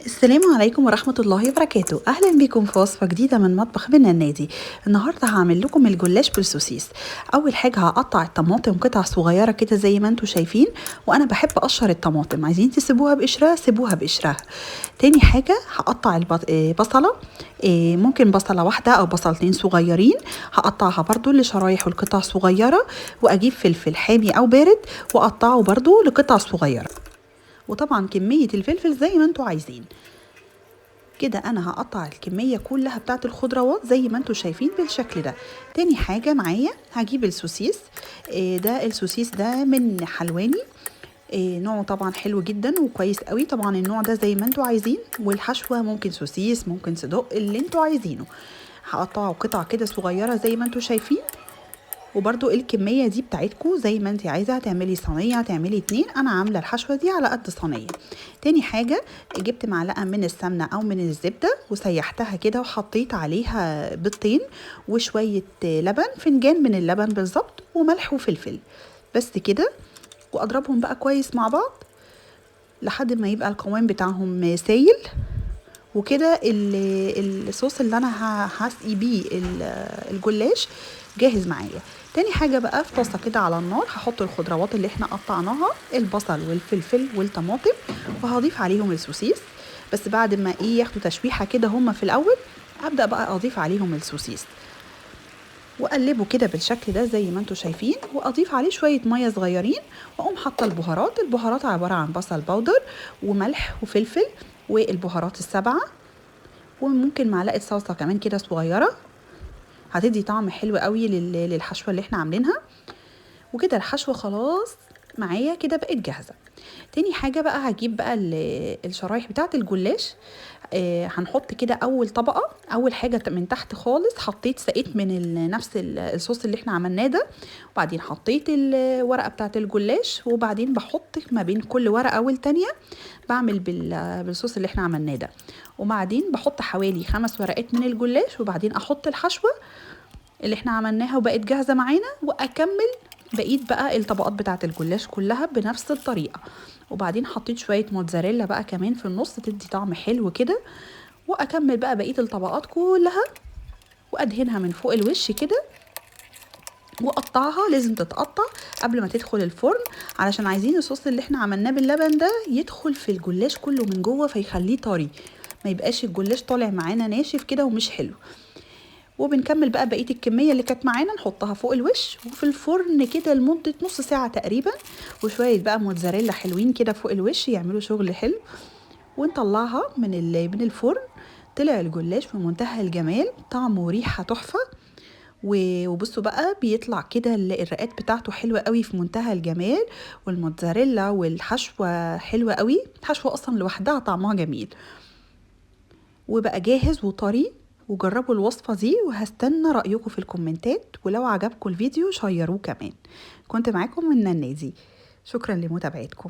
السلام عليكم ورحمة الله وبركاته. أهلا بكم في وصفة جديدة من مطبخ بنا النادي. النهاردة هعمل لكم الجلاش بالسوسيس. أول حاجة هقطع الطماطم قطع صغيرة كده زي ما انتم شايفين، وأنا بحب أقشر الطماطم، عايزين تسيبوها بقشرها سيبوها بقشرها. تاني حاجة هقطع البصلة، ممكن بصلة واحدة أو بصلتين صغيرين، هقطعها برضو لشرايح والقطع صغيرة، وأجيب فلفل حامي أو بارد وأقطعه برضو لقطع صغيرة، وطبعا كمية الفلفل زي ما انتوا عايزين. كده انا هقطع الكمية كلها بتاعت الخضروات زي ما انتوا شايفين بالشكل ده. تاني حاجة معايا هجيب السوسيس، ده السوسيس ده من حلواني، نوعه طبعا حلو جدا وكويس قوي. طبعا النوع ده زي ما انتوا عايزين، والحشوة ممكن سوسيس ممكن صدق اللي انتوا عايزينه. هقطعه قطع كده صغيرة زي ما انتوا شايفين، وبرده الكمية دي بتاعتكو زي ما انت عايزة، هتعملي صينية هتعملي 2، انا عاملة الحشوة دي على قد صينية. تاني حاجة جبت معلقة من السمنة او من الزبدة وسيحتها كده، وحطيت عليها بيضتين وشوية لبن، فنجان من اللبن بالظبط، وملح وفلفل بس كده، واضربهم بقى كويس مع بعض لحد ما يبقى القوام بتاعهم سايل. وكده الصوص اللي انا هسقي بيه الجلاش جاهز معايا. تاني حاجة بقى في طاسة كده على النار هحط الخضروات اللي احنا قطعناها، البصل والفلفل والطماطم، وهضيف عليهم السوسيس، بس بعد ما ياخدوا تشويحة كده هما في الأول، هبدأ بقى أضيف عليهم السوسيس وأقلبه كده بالشكل ده زي ما انتوا شايفين، وأضيف عليه شوية مية صغيرين، وأقوم حاطة البهارات. البهارات عبارة عن بصل بودر وملح وفلفل والبهارات ال7، وممكن معلقة صلصة كمان كده صغيرة، هتدي طعم حلو قوي للحشوة اللي احنا عاملينها. وكده الحشوة خلاص معايا كده بقت جاهزة. تاني حاجة بقى هجيب بقى الشرايح بتاعة الجلاش، هنحط كده أول طبقة. أول حاجة من تحت خالص حطيت سقيت من نفس الصوص اللي احنا عملناه ده، وبعدين حطيت الورقة بتاعة الجلاش، وبعدين بحط ما بين كل ورقة والتانية بعمل بالصوص اللي احنا عملناه ده، وبعدين بحط حوالي 5 ورقات من الجلاش، وبعدين أحط الحشوة اللي احنا عملناها وبقت جاهزة معانا، وأكمل بقيت بقى الطبقات بتاعة الجلاش كلها بنفس الطريقة. وبعدين حطيت شوية موتزاريلا بقى كمان في النص تدي طعم حلو كده، وأكمل بقى بقية الطبقات كلها، وأدهنها من فوق الوش كده، وأقطعها. لازم تتقطع قبل ما تدخل الفرن، علشان عايزين الصوص اللي احنا عملناه باللبن ده يدخل في الجلاش كله من جوه، فيخليه طري، ما يبقاش الجلاش طالع معانا ناشف كده ومش حلو. وبنكمل بقى بقية الكمية اللي كانت معانا نحطها فوق الوش، وفي الفرن كده لمدة نص ساعة تقريبا، وشوية بقى موتزاريلا حلوين كده فوق الوش يعملوا شغل حلو، ونطلعها من الفرن. طلع الجلاش في منتهى الجمال، طعمه وريحة تحفة. وبصوا بقى بيطلع كده الرقات بتاعته حلوة قوي في منتهى الجمال، والموتزاريلا والحشوة حلوة قوي، الحشوة أصلا لوحدها طعمها جميل، وبقى جاهز وطري. وجربوا الوصفة دي، وهستنى رأيكم في الكومنتات، ولو عجبكم الفيديو شيروه كمان. كنت معاكم من النادي، شكرا لمتابعتكم.